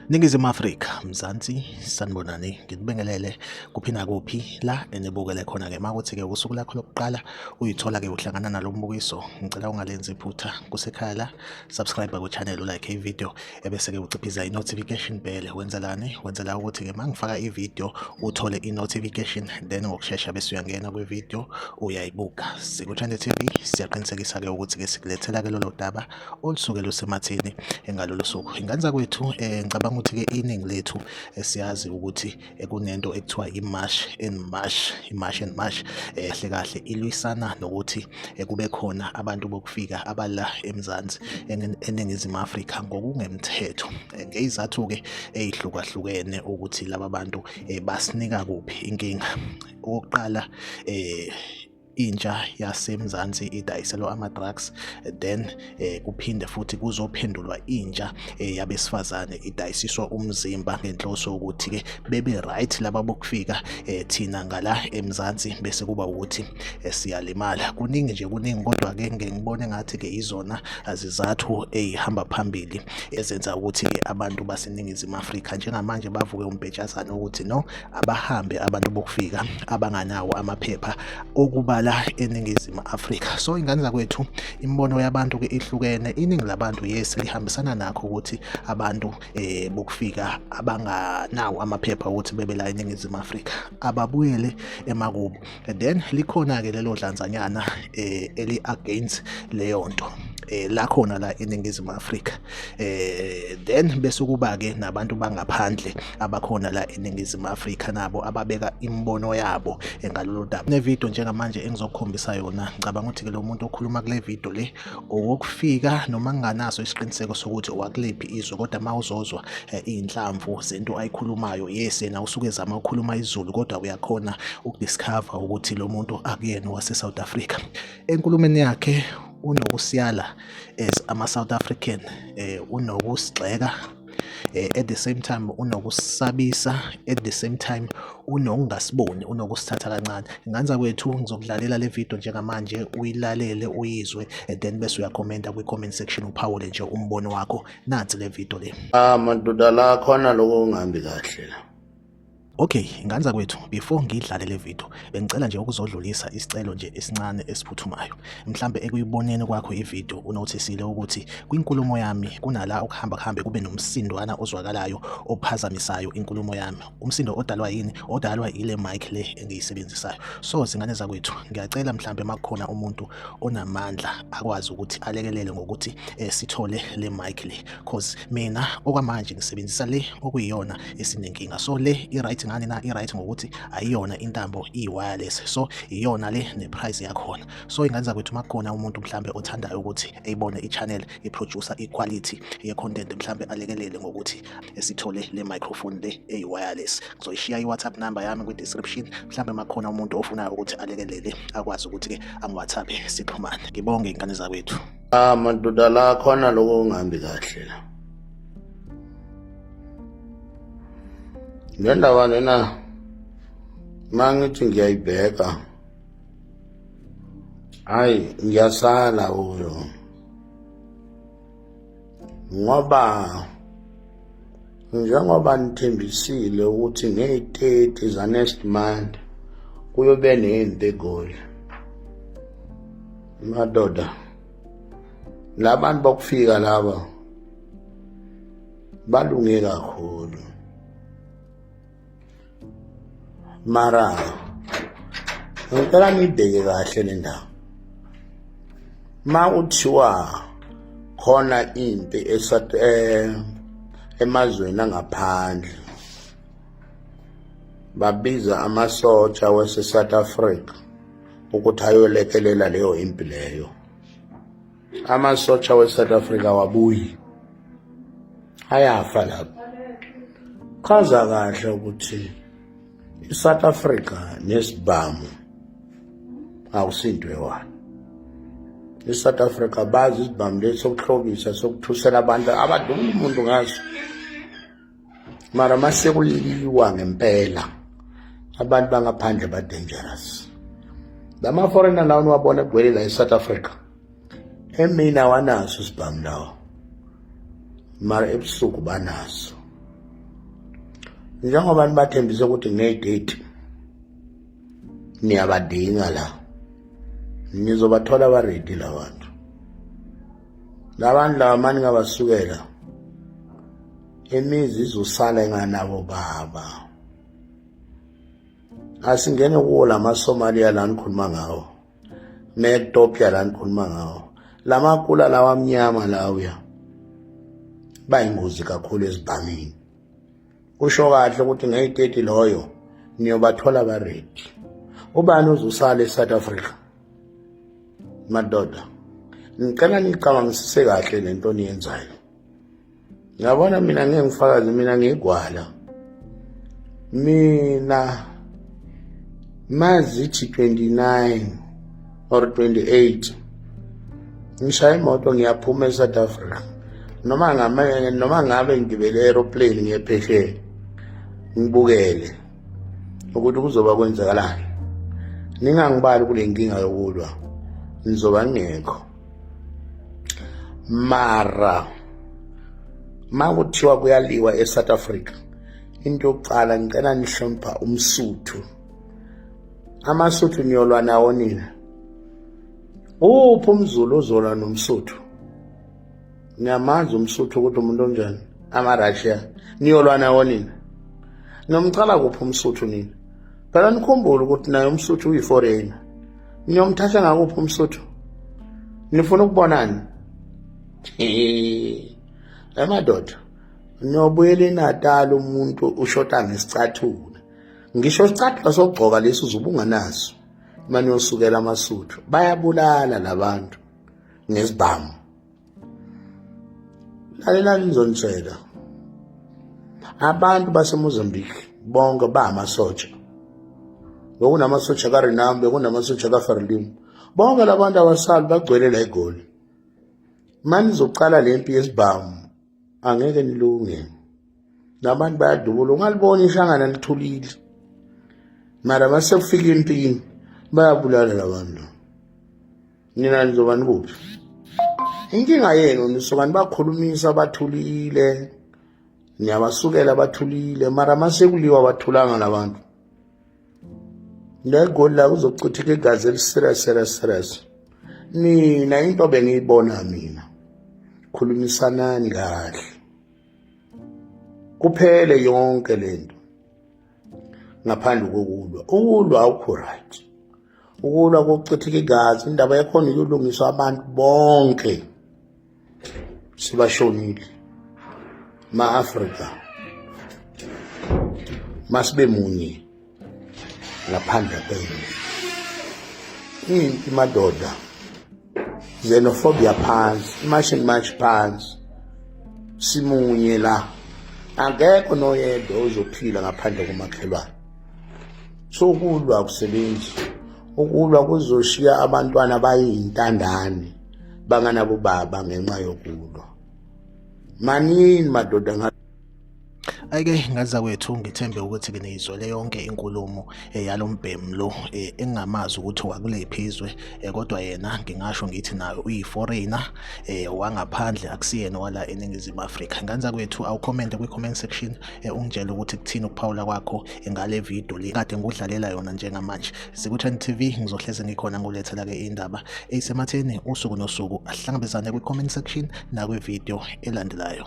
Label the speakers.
Speaker 1: Ningizimu Afrika, Mzansi, sanibonani, ngikubingelele kuphi nakuphi la enibukele khona-ke. Uma kuthi-ke usuku lakho lokuqala uyithola-ke uhlangana nalo mbukiso, ngicela ungalenzi iphutha, kusekhaya la, subscribe ku-channel, ulike i-video, ebese-ke uciphiza i-notification bell. Wenzelani? Wenzela ukuthi-ke uma ngifaka i-video uthole i-notification, then ngokushesha bese uyangena kwi-video uyayibuka. Siku-Trend TV siyaqinisekisa-ke ukuthi-ke sikulethela-ke lolo daba olusuke lusematheni ngalolu suku. Ingane zakwethu, ngicabanga ukuthi-ke iningi lethu siyazi ukuthi kunento ekuthiwa i-March and March, i-March and March kahle kahle ilwisana nokuthi kube khona abantu bokufika abala eMzansi eNingizimu Afrika ngokungemthetho, ngezizathu-ke ey'hlukahlukene ukuthi laba bantu basinika kuphi inkinga. Okokuqala, intsha yaseMzansi idayiselwa ama-drugs, then kuphinde futhi kuzophendulwa intsha yabesifazane idayisiswa umzimba ngenhloso ukuthi-ke bebe right laba bokufika, thina ngala eMzansi bese kuba ukuthi siyalimala. Kuningi nje, kuningi, kodwa-ke ngeke ngibone ngathi-ke izona azizathu ey'hamba phambili ezenza ukuthi-ke abantu baseNingizimu Afrika njengamanje bavuke umbhejazane ukuthi no, abahambe abantu bokufika abanganawo amaphepha okubala eNingizimu Afrika. So ingane zakwethu, imibono yabantu-ke ihlukene. Iningi labantu, yes, lihambisana nakho ukuthi abantu bokufika abanganawo amaphepha ukuthi bebe la eNingizimu Afrika ababuyele emakubo. And then likhona-ke lelo dlanzanyana eli against leyo nto la khona la eNingizimu Afrika, then bese kuba ke nabantu bangaphandle abakhona la eNingizimu Afrika nabo ababeka imibono yabo ngalolu daba. Ne video njengamanje engizokukhombisa yona, ngicabanga ukuthi ke lo muntu okhuluma kule video le owokufika, noma nginganaso isiqiniseko sokuthi owakulephi izwe, kodwa uma uzozwa iy'nhlamvu zento ayikhulumayo, yes, yena usuke ezama ukukhuluma isiZulu, kodwa uyakhona ukudiscover ukuthi lo muntu akuyena owase-South Africa. Enkulumeni yakhe unokusiyala as ama-South African, unokusigxeka, at the same time unokusabisa, at the same time unokungasiboni, unokusithatha kancane. Ngane zakwethu, ngizokudlalela le video njengamanje, uyilalele, uyizwe, and then bese uyakhomenta kwi-comment section, uphawule nje umbono wakho. Nansi le video le.
Speaker 2: Ah, madoda, la khona lokho kungahambi kahle la.
Speaker 1: Okay, ngane zakwethu, before ngidlale le video, bengicela nje ukuzodlulisa isicelo nje esincane esiphuthumayo. Mhlambe ekuyiboneni kwakho ivideo unothisile ukuthi kwinkulumo yami kunala okuhamba kuhambe kube nomsindwana ozwakalayo ophazamisayo inkulumo yami. Umsindo odalwa yini? Odalwa ile mic le engiyisebenzisayo. So zingane zakwethu, ngiyacela mhlambe makukhona umuntu onamandla akwazi ukuthi alekelele ngokuthi sithole le mic le, cause mina okwamanje ngisebenzisa le okuyiyona esinenkinga. So le i-right ngani na? I-right ngokuthi ayiyona intambo, iyi-wireless, so iyona le ne-price yakhona. So ingane zakwethu, makukhona umuntu mhlambe othandayo ukuthi eyibone i-channel iproducer i-quality ye-content, mhlambe alekelele ngokuthi sithole le microphone le eyi-wireless. Ngizoyishiya i-WhatsApp number yami kwi-description. Mhlambe makukhona umuntu ofunayo ukuthi alekelele, akwazi ukuthi-ke angi-WhatsApp, sixhumane. Ngibonge, ingane zakwethu.
Speaker 2: Ah, madoda, la khona lokho kungahambi kahle la. Le ndaba lena mangithi ngiyayibheka, hayi, ngiyasala kuyo ngoba njengoba nithembisile ukuthi ngeyi-30 za next month kuyobe nempi eGoli, madoda, labantu bokufika laba balunge kakhulu, mara ngicela niyibheke kahle le ndawo. Ma uthiwa khona impi emazweni angaphandle, babiza amasotsha wase-South Africa ukuthi ayolekelela leyo impi leyo, amasotsha we-South Africa wabuyi, ayafa lapho. Chaza kahle ukuthi i-South Africa nesibhamu akusinto eyi-one. I-South Africa bazi isibhamu lesi sokuhlobisa, sokuthusela abantu, abadubula umuntu ngaso, mara mase kuliwa ngempela abantu bangaphandle ba-dangerous. Lama-foreigner lawo niwabona egwele la e-South Africa, emina awanaso isibhamu lawo. Mara ebusuku banazo. Njengoba nibathembise ukuthi ngine-date niyabadinga la, nizobathola ba-ready la bantu. Labantu laba mani ngabasukela imizi izosala enganabo baba. Asingene kuwo lamaSomalia la nikhuluma ngawo, ne-Ethiopia la nikhuluma ngawo, lamakula lawa amnyama lawuya bayingozi kakhulu ezibhamini. Usho kahle ukuthi ngeyi-30 loyo niyobathola ba-ready. Ubani uzosala e-South Africa? Madoda, ngicela nicabangisise kahle lento niyenzayo. Ngiyabona mina ngeke ngifakaze, mina ngigwala. Mina mazithi 29 or 28 ngishaya imoto ngiyaphuma e-South Africa, noma ngame noma ngabe ngigibele aeroplane ngiye phesheya, ngibukele ukuthi kuzoba kwenzakalani. Ningangibali kule nkinga yokulwa, nizoba ngingekho. Mara makuthiwa kuyaliwa eSouth Africa, into yokuqala ngicela nihlonipha umSuthu. AmaSuthu niyolwa nawo nina. Uphi umZulu ozolwa nomSuthu? Niyamazi umSuthu ukuthi umuntu onjani? AmaRussia niyolwa nawo nina. Nomcala kuphi umSuthu nina? Phela nikhumbule ukuthi naye umSuthu uyi-foreigner. Niyomthatha ngakuphi umSuthu? Nifuna ukubonani? Emadoda, niyobuyela eNatal, umuntu ushota ngesicathulo. Ngisho isicathulo sokugqoka lesi uzobe unganaso. Manje uyosukela amaSuthu. Bayabulala labantu ngezibhamu. Lalelani ngizonitshela. Abantu baseMozambique bonke bamasotsha. Bekunamasotsha kaRenamo, bekunamasotsha kaFrelimo. Bonke labantu abasali bagcwele la eGoli. Manje izoqala lempi yesibhamu, angeke nilunge. Nabantu bayadubula, ungalibona ishangana lithulile. Mara mase kufika empini bayabulala labantu. Nina nizoba nikuphi? Inkinga yenu nisuka nibakhulumisa bathulile, niyabasukela bathulile, mara mase kuliwa bathulanga labantu. Le goli la kuzochitheka igazi eli-serious serious serious. Mina into bengiyibona mina, khulumisanani kahle kuphele yonke lento ngaphandle kokulwa. Ukulwa awukho right, ukulwa kokuchitheka igazi. Indaba yakhona iyolungiswa abantu bonke sibashonile. Ma-Afrika masibe munye ngaphandle kwenu. Impi madoda, xenophobia phansi, imarch and march phansi, simunye la, akekho noyedwa ozophila ngaphandle komakhelwane. So ukulwa akusebenzi, ukulwa kuzoshiya abantwana bayintandane banganabo baba ngenxa yokulwa. Manini madoda.
Speaker 1: Ayike ngaza kwethu, ngithembe ukuthi ke niyizwele yonke inkulumo yalo mbhemu lo engingamazi ukuthi wakulephi izwe, kodwa yena ngingasho ngithi nayo uyi-foreigner wangaphandle, akusiyena wala eNingizimu Afrika. Nganza kwethu, awukhomente kwi-comment section ungitshele ukuthi kuthini ukuphawula kwakho ngale video le kade ngikudlalela yona njengamanje. Siku-Trend TV, ngizohleze ngikhona ngulethela-ke indaba eyisematheni usuku nosuku. Ahlangabezane kwi-comment section nakwi-video elandelayo.